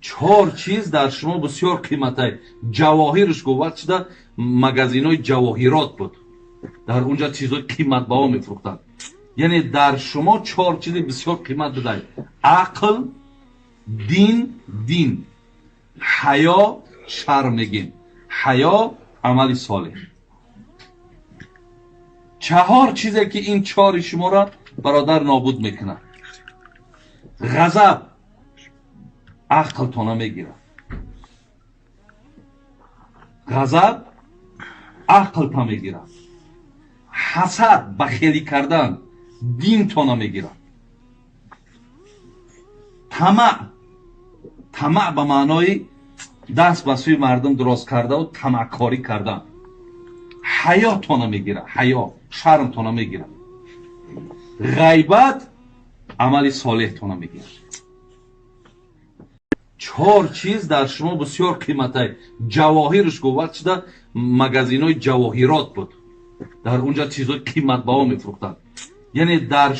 Чор чиз дар шумо бисёр қиматай. Ҷавоҳирш гуфт, вақт шуда магазинҳои ҷавоҳирот буд, дар унҷа чизҳои қиматбаҳо мефурӯхтанд. Яъне дар шумо чор чизи бисёр қимат будай: ақл, дин, ҳаё, шарм мегем, ҳаё, амали солеҳ. Чаҳор чизе ки ин чори шуморо, бародар, нобуд мекунад. Ғазаб ақлтона мегирад, ғазаб ақлта мегирад, ҳасад, бахелӣ кардан динтона мегирад, тамаъ, тамаъ ба маънои даст ба сӯи мардум дуроз кардаву тамаъкорӣ кардан ҳаётона мегирад, ҳаё, шармтона мегирад, ғайбат амали солеҳтона мегирад. Чор чиз дар шумо бисёр қиматай. Ҷавоҳирш гуфт, вақт шуда магазинҳои ҷавоҳирот буд, дар унҷа чизҳои қиматбаҳо мефурӯхтанд. Яъне дар